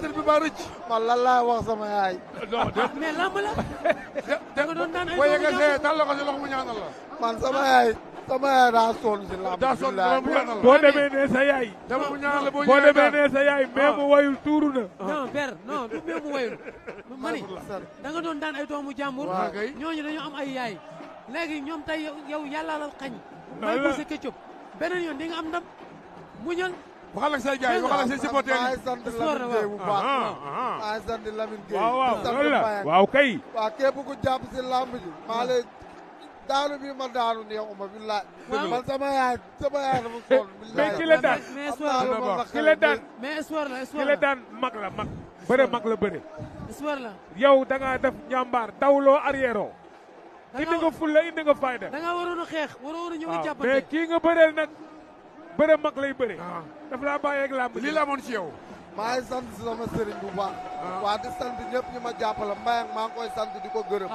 batterie bi ba rëcc. man lan laa wax sama yaay. non de. mais lamb la. da nga doon daan ay boo yeggee see tal la ko si loxo mu ñaanal la. man sama yaay daa sonn si lamb. daa sonn dama mu ñaanal la. boo demee ne sa yaay. dama mu ñaanal la boo boo ñëwee demee ne sa yaay mais mu wayul tuuru na. non père non du même mu wayul. mani da nga doon daan ay doomu jàmbur. waaw kay ñooñu dañoo am ay yaay. léegi ñoom tey yow yàlla la xañ. may la Boucher Ketchup beneen yoon di nga am ndam muñal. waxal ak say gars yi waxal ak say supporters maa yi. ngi sant Lamine Gueye bu baax. ah maa ngi sant Lamine Gueye. waaw waaw di sant loolu la Mbaye. waaw kay. waaw képp ku jàpp si lamb ji. maa lay daanu bi ma daanu neexuma billaay. waaw man sama yaay dafa sonn. mais ki la daan mais espoir la ki la daan mais espoir la ki espoir la la daan mag la mag. bëre mag la bëre. espoir la. yow da ngaa def njàmbaar dawloo arrière oo. indi nga fulla indi nga fayda. da ngaa waroon a xeex waroon a ñëw waaw jàppante. mais kii nga bëreel nag bëre mag lay bëre. daf laa bàyyeeg làmb lii la amoon ci yow. maa ngi sant sama sëriñ bu baax. waa di sant ñëpp ñu ma jàppale Mbaye maa ngi koy sant di ko gërëm.